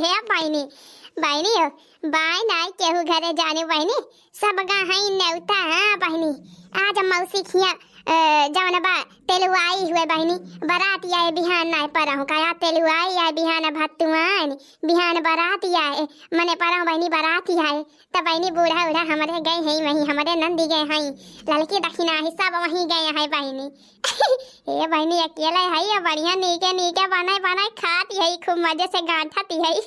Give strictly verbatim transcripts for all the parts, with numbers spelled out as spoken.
हे बहिनी, बहिनी हो, बाय नाय केहू घरे जाने बहिनी, सब गहई नेवता, हाँ बहिनी। आज मौसी खिया, अ, जवन बा, तेलुआई हुए बहिनी, बरात आए बिहान नाय परहु का, आज तेलुआई आए बिहान भत्तुआन, बिहान बरात आए, मने परहु बहिनी बरात आए, त बहिनी बूढ़ा उढ़ा हमरे गए हैं वहीं, हमरे नंदी गए हैं, ललकी दखिना ही सब वहीं गए हैं बहिनी। ए बहिनी, अकेले हई, या बढ़िया नीके नीके बनाई बनाई खाती हई, खूब मजे से गांठती हई।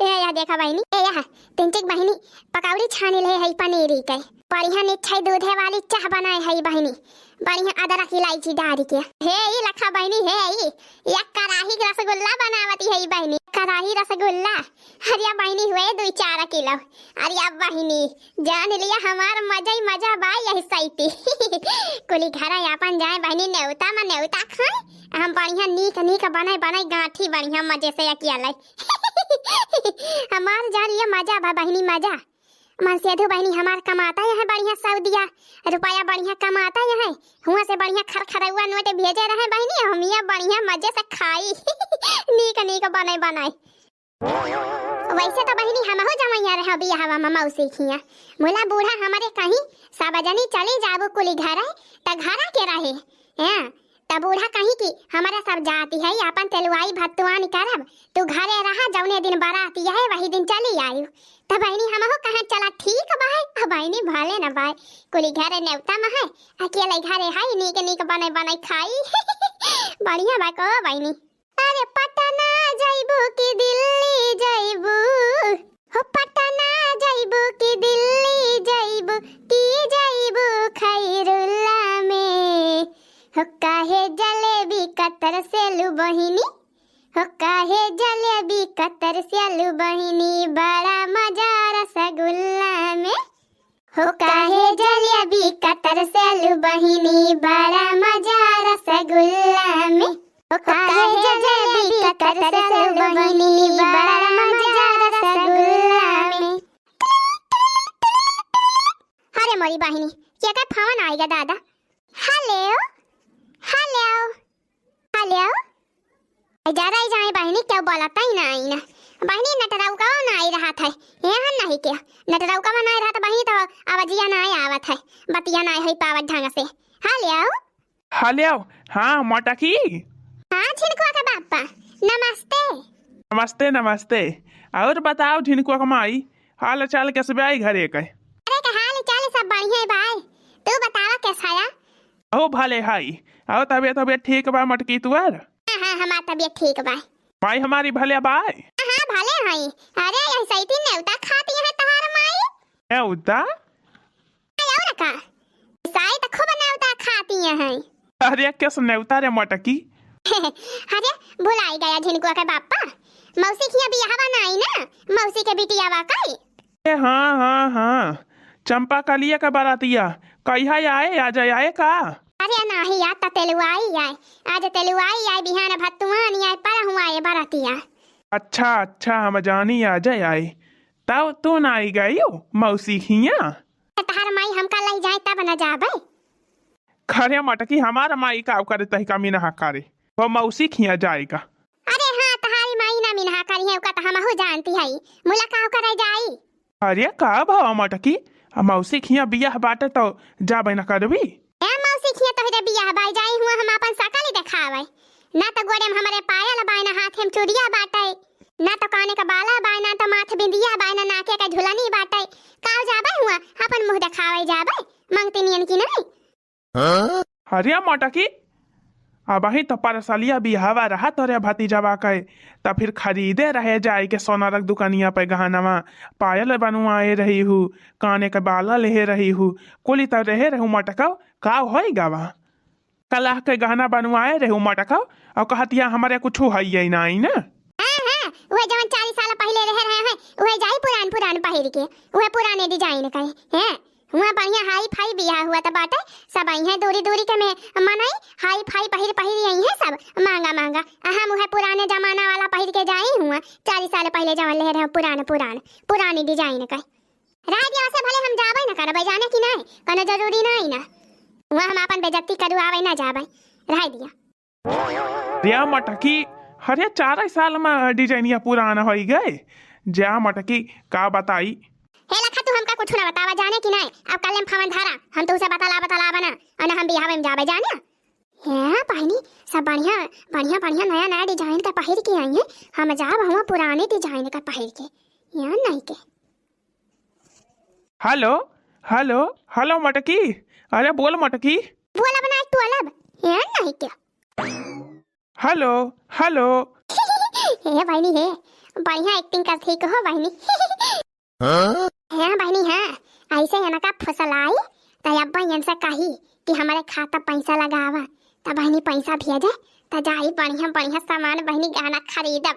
ए या देखा बहिनी, ए या तिनचिक बहिनी, पकौड़ी छानी ले हई पनीरी के, बढ़िया निच्छई दूधे वाली चाह बनाए हई बहिनी, बढ़िया अदरक इलायची डारी के। हे ई लखा बहिनी, हे ई, या कराही रसगुल्ला बनावती हई बहिनी, कराही रसगुल्ला। अरे बहिनी हुए दुई चार किलो। अरे बहिनी, जान लिया हमार मजा ही मजा बा यही सैती। कुली घर आपन जाए बहिनी नेवता में नेवता खाए, हम बढ़िया नीक नीक बनाए बनाए गांठी बढ़िया मजे से अकिया लाई। हमार जान लिया मजा बा बहिनी मजा। मन सेधु बहिनी हमार कमाता यहाँ बढ़िया सऊदिया, रुपया बढ़िया कमाता यहाँ, हुआ से बढ़िया खरखरौआ नोट भेजे रहे बहिनी, हम ये बढ़िया मजे से खाई। नीक नीक बनाए बनाए। वैसे तो बहिनी हमहू जमैया रहे बियाहवा में मौसी खिया, मुला बूढ़ा हमरे कहीं सब जनी चली जाबू कुली घरे, त घरा के रहे। हैं, त बूढ़ा कहीं कि हमरे सब जाती है, आपन तेलुआई भत्तुआन करब, तू घरे रहा, जौने दिन बराती है वही दिन चली आयु। त बहिनी हमहू कहा चला ठीक बाय, अब बहिनी भले न बाय, कुली घरे नेवता में है, अकेले घरे है, नीक नीक बने बने खाई। बढ़िया बा को बहिनी। अरे पटना जइबू कि दिल्ली जइबू, हो पटना जइबू कि दिल्ली जइबू, कि जइबू खैरुल्ला में। हो काहे जलेबी कतर से लू बहिनी, हो काहे जलेबी कतर से लू बहिनी, बड़ा मजा रसगुल्ला में। हो काहे जलेबी कतर से लू बहिनी, बड़ा मजा रसगुल्ला में। हो काहे जलेबी कतर से लू बहिनी, बड़ा मजा रसगुल्ला में। अरे मोरी बहिनी, केकर फोन आइगा दादा? हेलो, हेलो। हेलो। ए, जा रही जाए बहिनी, केहू बोलता ही ना आई ना। बहिनी, नटरौका ना आई रहा था। यहाँ नहीं के। नटरौका ना आई रहा था बहिनी, तो आवाजिया ना आई आवत है। बतिया ना होई पावत ढंग से। हेलो। हेलो। हाँ, मटकी। हाँ, झिनकुआ के बापा। नमस्ते। नमस्ते, नमस्ते। और बताओ झिनकुआ के माई, हाल चाल कैसे बा घरे के? अरे, के हाल चाल सब बढ़िया है भाई। तू बतावा कैसा है? अहो भले हाई। अहो तबियत, तबियत ठीक बा मटकी तुअर? हाँ, हाँ, हमार तबियत ठीक बा। माई हमारी भले बाय? हाँ, हाँ, भले हई। अरे, यही सही थी नेवता खाती है तहार माई। नेवता? अरे, और का? साई तो खूब नेवता खाती है। अरे, कैसे नेवता रे मटकी? अरे, भुलाई गया झिनकुआ के बापा। मौसी खिया बियाहवा ना आई ना, मौसी के बिटिया बा कई। ए, हाँ, हाँ, हाँ। चंपा कलिया का बरातिया। कहिया आए, आज आए का? अरे नाही, आज त तेलुआई आए। आज तेलुआई आए, बिहान भत्तुआन आए, परहुआ आए बरातिया। अच्छा, अच्छा, हम जानी आज आए। तब तू ना आई गई मौसी हिया? त तहार माई हमका लई जाए तब न जाबे। खरे मटकी, हमार माई का करे तही का मिनहा करे। वो मौसी खिया जाएगा। अरे हाँ, तहारी माई ना मिनहा करी है, ओका त हमहू जानती हई। मुला का करे जाई? अरे का भवा मटकी, आ मौसी खिया बियाह बाटे तो जाबे न करबी? ए मौसी खिया तोहरे बियाह बाय जाई हुआ हम आपन सकल देखावे। ना तो गोड़े में हमरे पायल बाय, ना हाथे में चूड़िया बाटे, ना तो काने का बाला बाय, ना तो माथ बिंदिया बाय, ना नाके का झुलनी बाटे। काव जाबे हुआ आपन मुँह देखावे जाबे, मंगती नियन की नहीं। अरे मटकी, अबही तो परसलिया बिहावा रहा तोरे भतीजवा के, त फिर खरीदे रहे जाए के सोनारक दुकानिया पे गहनवा, पायल बनवाए रही हूँ, काने के बाला लेहे रही हूँ, कुली त रहे रहू मटकव, का होई गवा? कलाह के गहना बनवाए रहू मटकव, और कहतिया हमरे कुछ हइये नाई ना। हाँ, हाँ, उहे जवन चालीस साल पहिले रहे रहे हैं, उहे जाई पुरान पुरान पहिर के, उहे पुराने design के, हैं? हुआ बढ़िया हाई फाई बियाह हुआ त बाटे, सब आई हैं दूरी दूरी के में मनई, हाई फाई पहिर पहिर आई हैं सब महंगा महंगा। आ हम उहे पुराने जमाना वाला पहिर के जाई हुआ, चालीस साल पहिले जवन ले रहे पुरान पुरान, पुरानी design के। राय दिया से भले हम जाबे न करबे, जाने की नहीं, कोनो जरूरी नहीं ना। हुआ हम आपन बेइज्जती करवावे ना जाबे, राय दिया। रे मटकी, अरे, चार साल में डिजाइनिया पुरान होइ गए। जा मटकी, का बताई। हे लखा, तू हमका कुछ ना बतावा, जाने कि नहीं? अब कल हम फवन धारा, हम तुहसे बतला बतला बना, और ना हम बियाह में जाबे, जाने। हे बहिनी, सब बढ़िया, बढ़िया, बढ़िया नया नया डिजाइन का पहिर के आई हैं। हम जाब हुआ पुराने डिजाइन का पहिर के, यहाँ नहीं के। हेलो, हेलो, हेलो मटकी, अरे बोल मटकी। बोलब ना तू अलब, यहाँ नहीं के। हेलो, हेलो। हे बहिनी हे, बढ़िया एक्टिंग करत ही कहो बहिनी। हाँ? हाँ बहिनी हाँ, ऐसे इनका फुसलाई, त अब्बा इनसे कही कि हमरे खाता पैसा लगावा, त बहिनी पैसा भेजे, त जाई बढ़िया बढ़िया सामान बहिनी गहना खरीदब।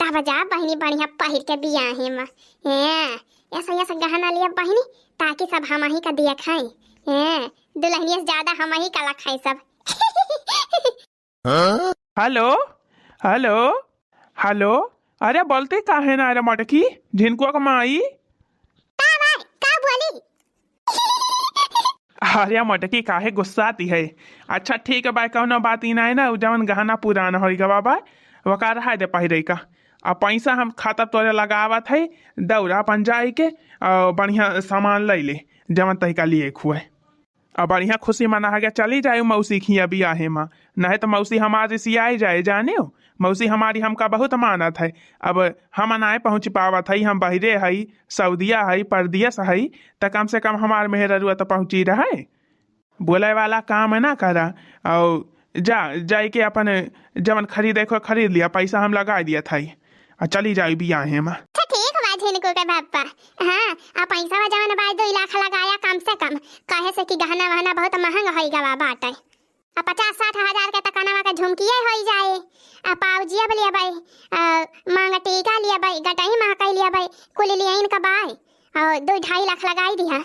तब जा बहिनी बढ़िया पहिर के बियाहे में। हैं, ऐसा ऐसा गहना लिया बहिनी, ताकि सब हमही का देखाई। हैं, दुल्हनिया से ज्यादा हमही का लखाई सब। हेलो, हेलो, हेलो। अरे बोलते काहे ना रे मटकी, झिनकुआ का माई। का भाई, का बोली? अरे मटकी काहे गुस्साती है? अच्छा ठीक है भाई, कौनो बात ही ना है ना, उ जवन गहना पुरान होई गवा बा, वका रहा दे पहिरे का। आ पैसा हम खाता तोरे लगावत है, दौड़ा अपन जाई के, आ, बढ़िया सामान ले ले, जवन तहिका लिए खुए। अब बढ़िया खुशी मना है, चली जाए मौसी खिया बियाहे मा, नहीं तो मौसी हमार रिसियाई जाए, जाने हो? मौसी हमारी हमका बहुत मानत है। अब हम नाय पहुँच पावत है, हम बहिरे है, सऊदिया है, परदेस है, त कम से कम हमार मेहररुआ तो पहुँची रहे। बोले वाला काम ना करा, और जा, जाए के अपन जवन खरीदे को खरीद लिया, पैसा हम लगा दिया था, आ चली जाए बियाहे मा। अच्छा ठीक बा झिनकू के पापा, हाँ, आ पैसा जवन बा दो लाख लगाया कम से कम, काहे से कि गहना वहना बहुत महंग होई गवा बाटे। आ पचास साठ हजार के त कनवा के झुमकिए होई जाए, आ पाउजिया भी लियाबे, आ मांग टीका लियाबे, गटई महकई लियाबे, कुल लियाइन का बाय, और दो ढाई लाख लगाई दिहा।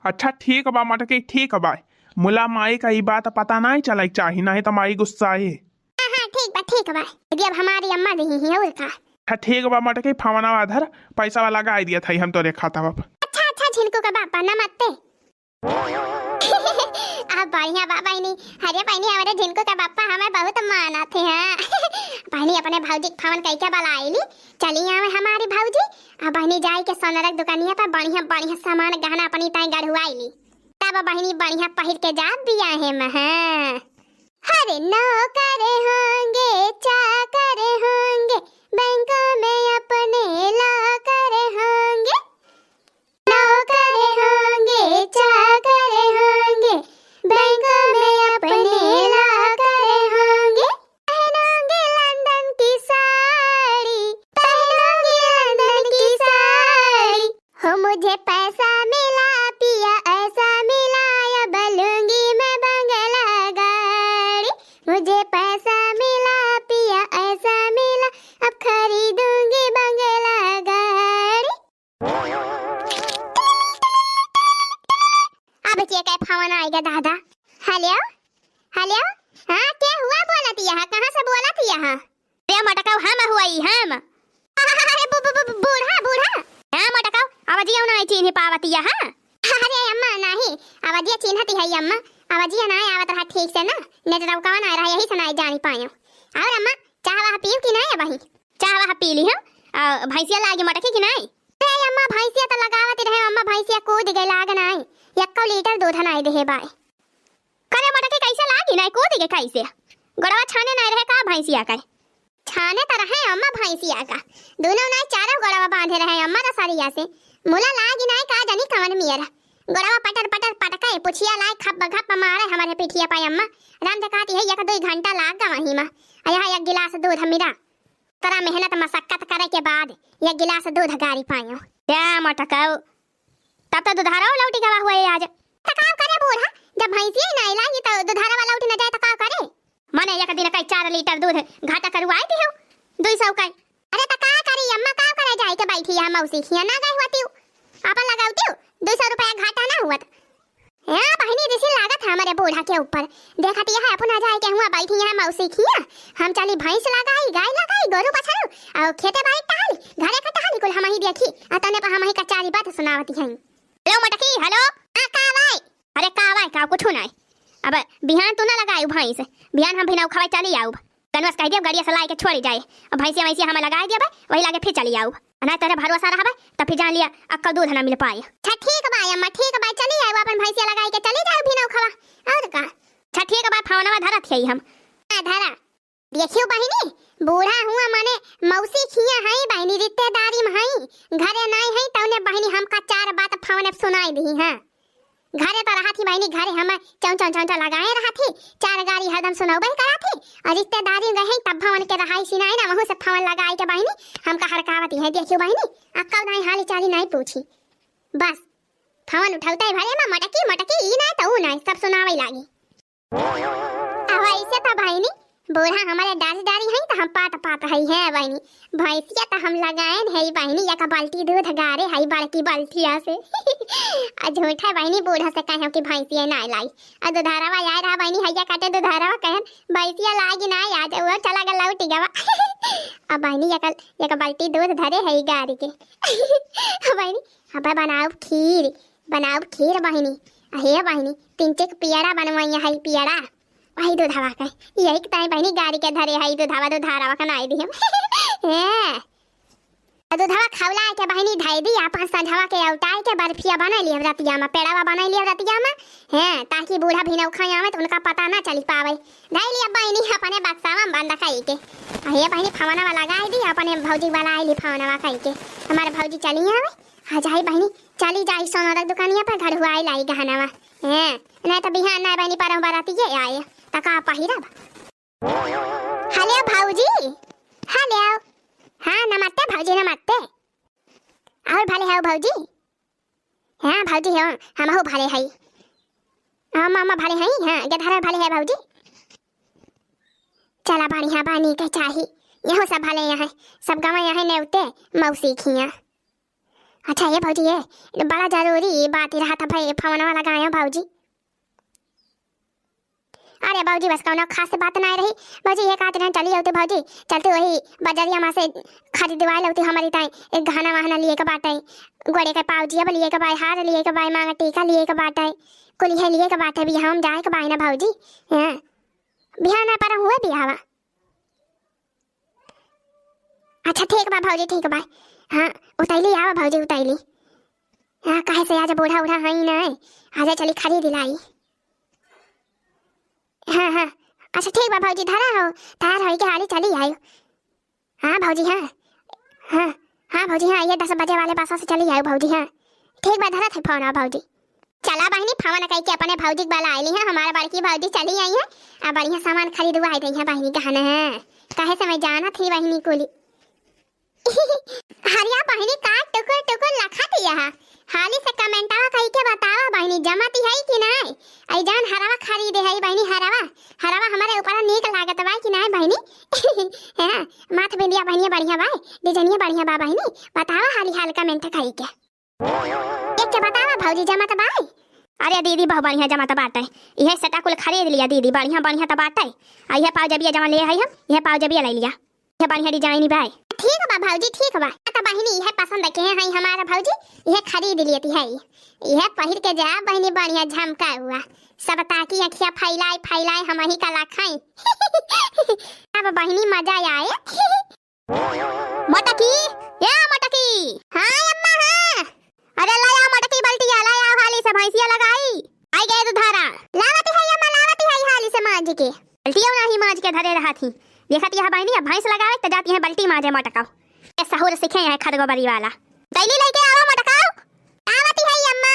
अच्छा ठीक बा मटकी, ठीक बा, मुला माई का ई बात पता नहीं चले के चाही, नहीं तो माई गुस्साए। हाँ हाँ ठीक बा, ठीक बा, यदि अब हमारी अम्मा नहीं है और का। अच्छा ठीक बा मटकी, फवना धर, पैसा वाला लगाई दिया था हम तोरे खाता बाप। अच्छा अच्छा झिनकू का बापा नमस्ते। अब बढ़िया बा बहिनी। अरे बहिनी, हमरे झिनकू के पापा हमें बहुत मानत है, हाँ। बहिनी अपने भौजी के फोन कइके बुलाइली, चली आवे हमारी भौजी। अब बहिनी जाई के सोनरक दुकानिया पर बढ़िया बढ़िया सामान गहना अपनी ताई गढ़ुआइली, तब बहिनी बढ़िया पहिर के जाब बियाहे में, हाँ। अरे नौकर होंगे, चाकर होंगे, बैंकों में अपने लॉकर होंगे। नौकर होंगे, चाकर होंगे, बैंकों में अपने लॉकर होंगे। पहनोगे लंदन की साड़ी, पहनोगे लंदन की साड़ी। हो मुझे पैसा मिला पिया ऐसा मिला, अब लूंगी मैं बंगला गाड़ी। मुझे पैसा मिला पिया ऐसा मिला, अब खरीदूंगी बंगला गाड़ी। अब के के फोन आइगा दादा। हेलो, हेलो, हाँ, के हुआ बोलत यहा? कहाँ से बोलत यहा? अरे मटकाऊ, हम हुआई, हम। अरे बु-, बु-, बु-, बु-, बूढ़ा, बूढ़ा। हाँ मटकाऊ, अवजिया नाई चीन्ही पावत यहा। अरे अम्मा, नाही, अवजिया चीन्हती है अम्मा, अवजिया नाई आवत रहा ठीक से ना, नेटवर्कवा ना रहा, यही से नाई जानी पायो। और अम्मा, चाह वाह पीव कि नाई अबही? चाह वाह पी ली हम। आ, भैंसिया लागी मटकी कि नाई? अरे अम्मा, भैंसिया तो लगावत रहे अम्मा, भैंसिया कूद गई, लाग नाई, एक्को लीटर दूध नाई देहे बाय। करे मटकी कैसे लागी नाई, कूद गई कैसे? गोड़वा छाने नाई रहे का भैंसिया के? छाने तो रहे अम्मा भैंसिया का, दोनों नाई चारों गोड़वा बांधे रहे अम्मा रसरिया से। मुला लागी नाई का जानी कवन मियर, गोड़वा पटर पटर पटके, पुछिया लाई खप खप मारे हमारे पिठिया पे अम्मा। राम देखा ती है एक दुई घंटा लाग गा वहीं मा। आ यह एक गिलास दूध मिला। तरा मेहनत मशक्कत करे के बाद एक गिलास दूध गारी पायो। ए मटकाऊ, तब तो दुधारो लौटी गवा हुए आज। त का करे बूढ़ा, जब भैंसिया ही नाई लागी तो दुधारवा लौटी न जाए तो का करे? मने एक दिन कई चार लीटर दूध घाटा करवाई दी हो, दुई सौ का। अरे त का करी अम्मा, का करे, जाई के बैठी है मौसी खिया, ना गई हुआ तीऊ, आपन लगाऊ तीऊ, दुई सौ रुपया घाटा ना हुआ। ए बहिनी, रिसी लागत है हमरे बूढ़ा के ऊपर। देखत यह अपना जाए के हुआ बैठी यहाँ मौसी खिया। हम चली भैंस लगाई, गाय लगाई, गोरू बछरू, और खेते बाड़ी टहली, घरे का टहली कुल हमही देखी, आ तने पर हमही कचारी बात सुनावती हैं। हेलो मटकी, हेलो। हाँ, का बाय? अरे का बाय, का कुछ नहीं। अब बिहान तू ना लगाई भैंस, बिहान हम भिनऊ खवाई चली आऊब। कनवा से कहि दिया, गड़िया से लाइ के छोड़ि जाए। अब भैंसिया वैसिया हमें लगाइ दिया बा, वही लागे फिर चली आउब। ना तोहरे भरोसा रहबे, त फिर जान लिया, अक्का दूध ना मिल पाए। अच्छा, ठीक बा अम्मा, ठीक बा, चली आउब, अपन भैंसिया लगाइ के चली जाउब भिनौखवा। और का? अच्छा, ठीक बा, फोनवा धरत हई हम। हाँ, धरा। देखियो बहिनी, बूढ़ा हुआ माने मौसी खिया हई बहिनी, रिश्तेदारी में हई, घरे नाई हई, तौने बहिनी हमका चार बात फोन पे सुनाई दी, हाँ। घरे तो रहत ही बहिनी, घरे हम चौं चौं चौं चौं लगाए रहत ही, चार गारी हरदम सुनौबे करत ही, और रिश्तेदारी में गए हई तब फोन के रहाई सिनाई ना, वहू से फोन लगाई के बहिनी हमका हड़कावती है। देखियो बहिनी, अक्का नाई हाली चाली नाई पूछी, बस फोन उठौते भरे में मोटकी मोटकी, ई नाई तो ऊ नाई, सब सुनावे लागी। अब ऐसे तो बहिनी, बूढ़ा हमारे डारी डारी हई, तो हम पात पात हई है बहिनी। भैंसिया तो हम लगाएन है बहिनी, एक बाल्टी दूध गारे हई बड़की बाल्टिया से। आ झूठा बहिनी बूढ़ा से कहे कि भैंसिया ना लाई। आ दुधारवा आए रहा बहिनी, हैया काटे दुधारवा, कहेन भैंसिया लागी ना आज, वो चला गल लौटी गवा। अब बहिनी एक, एक बाल्टी दूध धरे हई गारी के। अब बहिनी, अब बनाउब खीर, बनाउब खीर बहिनी। अहे बहिनी, तीन चेक पियरा बनवाई हई, पियरा। वही दूधवा के, यही के ताई बहिनी गारी के धरे हई दूधवा, दुधारवा के नाई दिहम। हैं। आ दूधवा खौला के बहिनी धई दी, अपन संझवा के औटाई के बर्फिया बनाई लिहब रतिया में, पेड़ावा बनाई लिहब रतिया में। हैं, ताकि बूढ़ा भिनौखा आवे तो उनका पता ना चली पावे। धई लिया बहिनी अपने बक्सावा में बंद कई के। अहे बहिनी फोनवा लगाई दी, अपने भौजी वाला आइली फोनवा कई के। हमारे भौजी चली आवे, आ जाई बहिनी, चली जाई सोनरा दुकानिया पर, घर हुआई लाई गहनवा। हैं, नहीं तो बिहान ना बहिनी परम बराती ये आए, त का पहिरब? हेलो भौजी, हेलो। हाँ, नमस्ते भौजी, नमस्ते। और भले हौ भौजी? हाँ भौजी, हाँ, हमहू भले हई। हाँ, मामा भले हई, हाँ, गेदहरा भले है भौजी। चला बढ़िया बा, नीक चाही। यहू सब भले यहाँ, सब गवा यहाँ नेवते मौसी खिया। अच्छा ये भौजी, ये बड़ा जरूरी बात रहा था भाई, फोनवा लगाया भौजी। अरे भौजी, बस कौनो खास बात ना रही भौजी, ये कहते रहे चली होती भौजी, चलती वही बजरिया में से खरीदवा लेती हमारी ताई एक गहना वहना लिए के बाटे, गोड़े के पाउजिया लिए के बाय, हार लिए के बाय, मांग टीका लिए के बाटे, कुलिहे लिए के बाटे, बिहाव में जाए के बाय ना भौजी। हाँ, बिहाव ना पर हुए बिहावा। अच्छा ठीक बा भौजी, ठीक बा। हाँ, उतैली आवा भौजी, उतैली। हाँ, काहे से आज बूढ़ा उढ़ा हई ना, आज चली खरीद लाई। हाँ, हाँ, अच्छा ठीक बा भौजी, धरा हो, तैयार होई के हाली चली आयो। हाँ भौजी, हाँ, हाँ, हाँ भौजी, हाँ, ये दस बजे वाले बस से चली आयो भौजी, हाँ। ठीक बा, धरत है फोन, हाँ भौजी। चला बहिनी, फोन कइके अपने भौजी के बला आइली हैं, हमार बड़की भौजी चली आई हैं, आ बढ़िया सामान खरीदवाई दई हैं बहिनी, गहना है, काहे से मैं जानत ही बहिनी कुली। हरिया बहिनी का टुकुर टुकुर लखत यह, हाली से कमेंटवा कइके बतावा बहिनी, जमत है कि नाय? आई जान हरवा खरीदे है बहिनी, हरवा, हरवा हमारे ऊपर नीक लागत बा कि नाय बहिनी? है ना, माथ बिंदिया बहिनी बढ़िया बा, डिजाइनिया बढ़िया बा बहिनी, बतावा हाली हाल कमेंट कइके। एक के बतावा भौजी, जमत बाय? अरे दीदी, बहुत बढ़िया जमत बाटे। इहे सेटा कुल खरीद लिया दीदी, बढ़िया बढ़िया त बाटे। आ इहे पाउजबिया जमा ले हई हम, इहे पाउजबिया ले लिया। इहे बढ़िया डिजाइन बाय। ठीक बा भौजी, ठीक बा। त बहिनी, इहे पसंद के हई हमारा भौजी, इहे खरीद लियती हई। इहे पहिर के जा बहिनी, बढ़िया झमका हुआ। सब ताकी अखिया फैलाए फैलाए हमही का लाखाई। अब बहिनी मजा आए। मोटकी, ए मोटकी। हाँ अम्मा, हाँ। अरे ला आ मोटकी बल्टिया, ला आ हाली से भैंसिया लगाई। आई गए दुधारा। लावती है अम्मा, लावती है हाली से मांज के। बल्टिया नाही मांज के धरे रहत ही। देखत यह बहिनी, अब भैंस लगावे त जाती है बल्टी मांजे मोटकाऊ। ये सहूर सीखे हैं खदगोबरी वाला। तैली लेके आवा मोटकाऊ। लावती है अम्मा।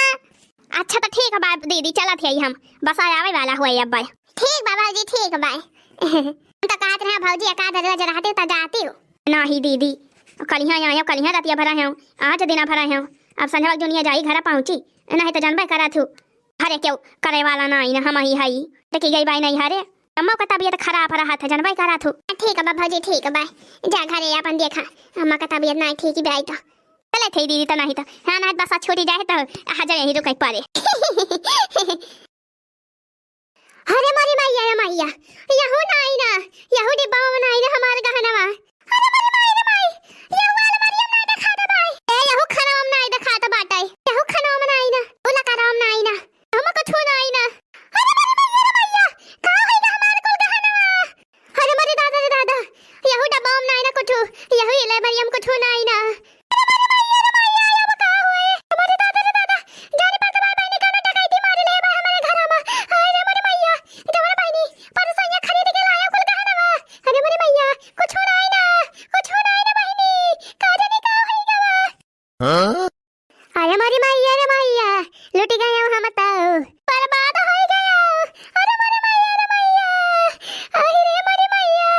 अच्छा त ठीक बा दीदी, चलत है हम। बस आवे वाला हुआ अब। ठीक बा भौजी, ठीक बा। हम तो कहत रहे भौजी, एक आध रोज रहते तो जाती हो। नाही दीदी, कलिहा आयो, कलिहा रतिया भरा है, आज दिना भरा है। अब संझवा के दुनिया जाई, घर पहुँची, नहीं तो जानबे करत हूँ। घरे केहू करे वाला नाही ना, हम ही हई। देखी गई बाई नहीं हरे, अम्मा का तबीयत खराब रहत है, जानबे करत हूँ। ठीक बा भौजी, ठीक बा, जा घरे अपन देखा, अम्मा का तबीयत नहीं ठीक बाई तो। चले थे दीदी, तो नहीं तो, हाँ, नहीं बस छूटी जाए तो आ जाए, यही रुके पड़े। अरे मोरी माई, अरे मैया, यहू नाई ना, यहू डिब्बा में नाई ना हमार गहनवा। अरे मोरी माई रे माई, यहू अलमारिया में ना देखात बाई। ए, यहू खनवा में नाई देखात बाटे, यहू खनवा में नाई ना, उला करवा में नाई ना, हम कुछ नाई ना। अरे मोरी माई रे मैया, का होई ना हमार कुल गहनवा? अरे मोरी दादा रे ले मरियम, कुछ हो नाही ना। अरे मोरे मैया रे मैया, अब का होए? अरे दादा रे दादा, जाने पर तो भाई बहिनी कौनो डकैती मार ले बा हमरे घरा मा। हाय रे मोरे मैया, जबर बहिनी, परसैया खरीद के लाया कुल गहनवा। अरे मोरे मैया, कुछ हो नाही ना, कुछ हो नाही ना बहिनी, का जाने का होई गवा। हाँ? अरे मोरी मैया रे मैया, लुटि गया हम तो, बर्बाद होइ गया। अरे मोरी मैया रे मैया, अहि रे मोरी मैया,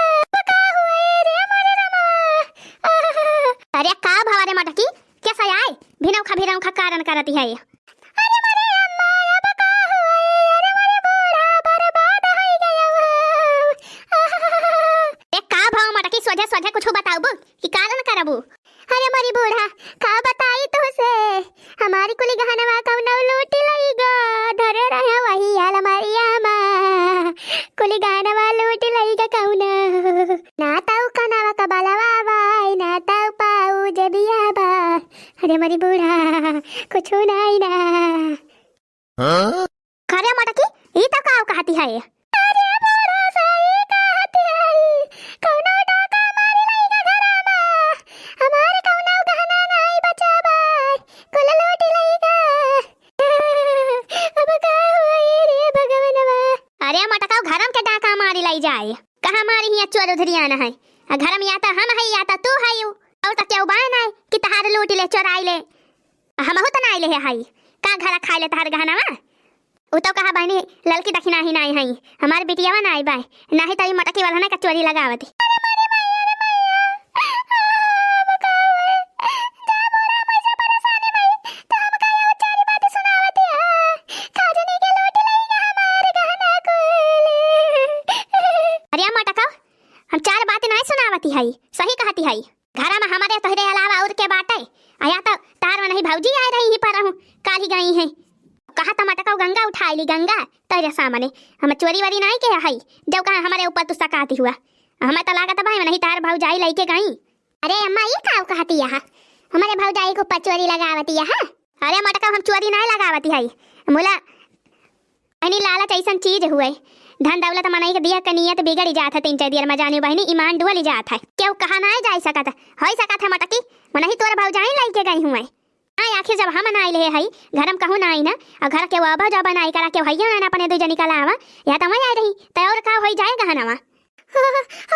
का हुए रे मोरे रमा। अरे का भवा रे मटकी, कैसा आए? भिनौखा भिनौखा कारण करती है। अरे मोरे अम्मा, अब का हुए? अरे मोरे बूढ़ा बर्बाद होइ गया। ए का भवा मटकी, सोझे सोझे कुछ बताबू कि कारण करबू? अरे मोरी बूढ़ा, का बताई तोहसे? हमारी कुली गहनवा कौनो लूटि लइगा, धरे रहे वही अलमारिया मा। कुली गहनवा लूटि लइगा कौनो। ना तौ कनवा का बलवा बाई, ना तौ पाऊ जेबिया बा। अरे मोरी बूढ़ा, कुछ नाही ना। हाँ? का रे मटकी, ई तो का कहती है? अरे बूढ़ा सही कहती है, कौनो डाका मारी लइगा घरा मा, हमारे कौनो गहना नाही बचा बा, कुल लूटि लइगा। अब का होई रे भगवनवा? अरे मटकाऊ, घरम के डाका मारी लइ जाए, कहाँ मारी हिया चोर उधरिया न है, आ घरम या तो हम है या तो तू है, और तो केहू बा नाही कि तहार लूटि ले, चोराइ ले। हमहू त नाई लेहे हई, का घरा खाए ले तहार गहनवा? उ तो कहा बहिनी, ललकी दखिना ही नाई हई, हमार बिटियावा नाई बाय, नाही त ई मटकी वाला ना का चोरी लगावती। अरे मोरी मैया रे मैया, अब का होई? जा बूढ़ा, हम ऐसे परेशानी में, तो हम का ये चारी बात सुनावती है? काजनी के लूट लेगा हमार गहना कुल। अरे मटका, हम चार बात नाई सुनावती हई, सही कहती हई। घरा मा हमरे तोहरे अलावा और के बाटे? आया तो तार मा नहीं भौजी आए रही ही पर रहूं, काल ही गई हैं। कहा तो मटकाऊ गंगा उठाई ली, गंगा तोहरे सामने। हम चोरी वोरी नाई के हई, जब कहा हमरे ऊपर तू सकाती हुआ। हमें तो लागत भाई नहीं तार भौजाई लइके गई। अरे अम्मा, ई का कहती यहाँ? हमरे भौजाई के ऊपर चोरी लगावती यहाँ? अरे मटकाऊ, हम चोरी नाई लगावती हई, मुला बहिनी, लालच अइसन चीज हुए, धन दौलत मनई के दिया के नियत बिगड़ी जात है। तीन चार दियर में जानी बहिनी, ईमान डुअली जात है। केहू कहा नाई जाई सकत, होई सकत है मटकी, मनही तोर भौजाई लइके गई हुए। आय, आखिर जब हम नाई लेहे हई, घरम कहूँ नाई ना, और घर के वो अब जब नाई करा के हइया ना अपने दू जनी का लावा, या तो वहीं आई रही, तो और का होई जाए गहनवा।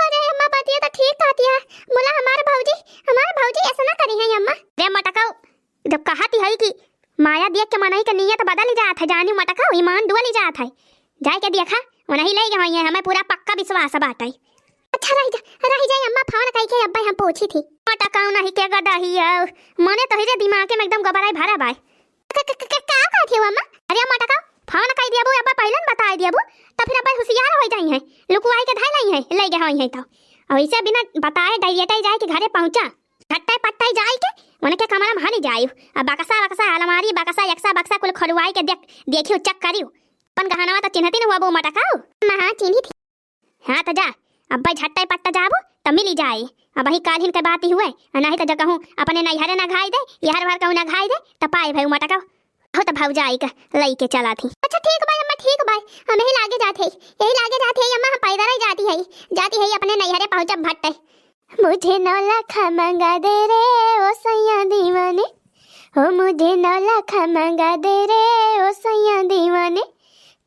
अरे अम्मा, बतिया तो ठीक कहती है, मुला हमार भौजी, हमार भौजी ऐसा ना करी है अम्मा। रे मटकाऊ, जब कहती है कि माया देख के मनई के नियत बदल जात है, जानी मटकाऊ, ईमान डुअली जात है। जाए के देखा, उन्हीं ले गए हैं, हमें पूरा पक्का विश्वास बाटे। अच्छा रह जा, रह जाए अम्मा, फोन कई के अब्बे हम पूछी थी। मटकाऊ नहीं के गदही है, मने तो ही जे दिमाग में एकदम गोबराई भरा बाय। क-, क-, क-, का कहत हो अम्मा? अरे मटकाऊ, फोन कई दियाबू, अब्बे पहले न बताई दियाबू, तो फिर अब्बे होशियार हो जाई हैं, लुकुआई के धई लई हैं, ले गए होई हैं तो। और इसे बिना बताए डायरेक्ट जाए के घरे पहुँचा। झट्टे पट्टे जाई के उनके कमरा में हनी जाई। अब बक्सा, बक्सा, अलमारी, बक्सा, यक्सा, बक्सा कुल खोलवाई के देख, देखियो, चेक करियो। अपन गहनवा तो चिन्हती न हुआ बो मटकाऊ। अम्मा, हाँ, चिन्ही थी। हाँ, तो जा, अब भाई झट्टे पट्टे जाबो, तो मिली जाए। अब वही काल्हिन के बात ही हुए, आ नहीं तो जो कहूँ अपने नैहरे ना घाई दे, यहर भर कहूँ ना घाई दे, तो पाए भाई मटकाऊ। हो तो भौजाई का लइके चला थी। अच्छा ठीक बाय अम्मा, ठीक बाय, हम यही लागे जात है, यही लागे जात है अम्मा, हम पैदल ही जाती है, जाती है अपने नैहरे पहुँचब भट्टे। मुझे नौ लाख मंगा दे रे ओ सैया दीवाने, ओ मुझे नौ लाख मंगा दे रे ओ सैया दीवाने,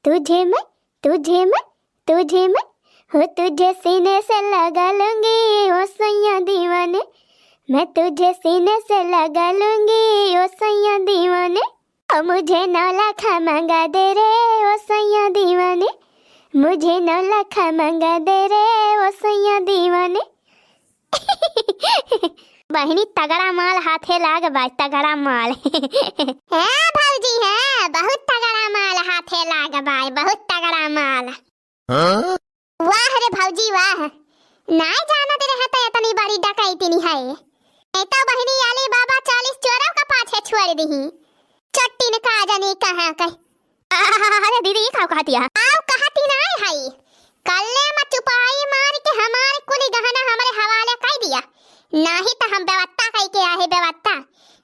तुझे मैं, तुझे मैं, तुझे मैं, हो तुझे सीने से लगा लूंगी ओ सैया दीवाने, मैं तुझे सीने से लगा लूंगी ओ सैया दीवाने। ओ मुझे नौ लाख मंगा दे रे ओ सैया दीवाने, मुझे नौ लाख मंगा दे रे ओ सैया दीवाने। बहिनी, तगड़ा माल हाथे लाग बाय, तगड़ा माल। हाँ भौजी, हाँ, बहुत तगड़ा माल हाथे लाग बाय, बहुत तगड़ा माल। हाँ? वाह रे भौजी वाह, नाय जानत रहे त इतनी बड़ी डकैती नहीं है। नहीं तो बहिनी अली बाबा चालीस चोरों का पाछे छोड़ दीही। चट्टी ने का जाने कहाँ के। अरे दीदी, ई का कहती है? आउ कहती नाय है। कल्ले में चुपाई मार के हमारे कुली गहना हमारे हवाले कर दिया। नाही तो हम व्यवस्था कई के आहे व्यवस्था।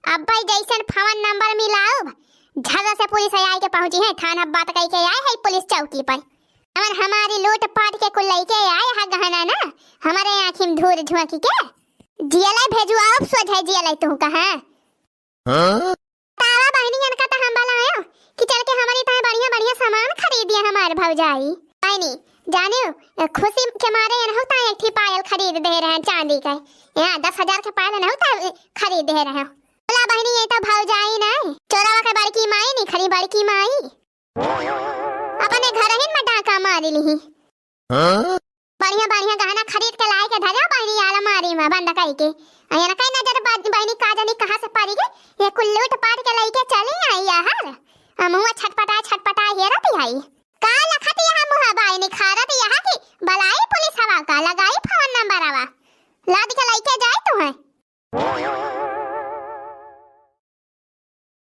अब भाई जैसन फोन नंबर मिलाउब, झर्रा से पुलिस आई के पहुंची है थाना, बात कई के आए है पुलिस चौकी पर। अमन हमारी लूट पाट के कुल लइके आए हा गहना ना, हमारे आँखी में धूर झोंकी के। जियले भेजुआओ सोझे जियले तू कहाँ? हाँ? तावा बहिनी इनका त हम बलायो कि चल के हमरी ताई बढ़िया बढ़िया सामान खरीदिया हमार भौजाई। बहिनी, जानियो, खुशी के मारे इनहु ताई एक ठी पायल खरीद दे रहे चांदी के। यहाँ दस हजार के पायल इनहु ताई खरीद दे रहे। बोला बहिनी, ये तो भौजाई नहीं, चोरवा के बड़की माई नहीं, खरी बड़की माई। अपने घरहिन में डाका मारी लिही। हाँ? बढ़िया बढ़िया गहना खरीद के लाई के धरे बहिनी अलमारी में बंद कई के। अयन कई नजर बा-, बहिनी का जानी कहाँ से पड़ी गई, ये कुल लूट पाट के लई के चली आई यार। हम हुआ छटपटा छटपटा हेरत आई।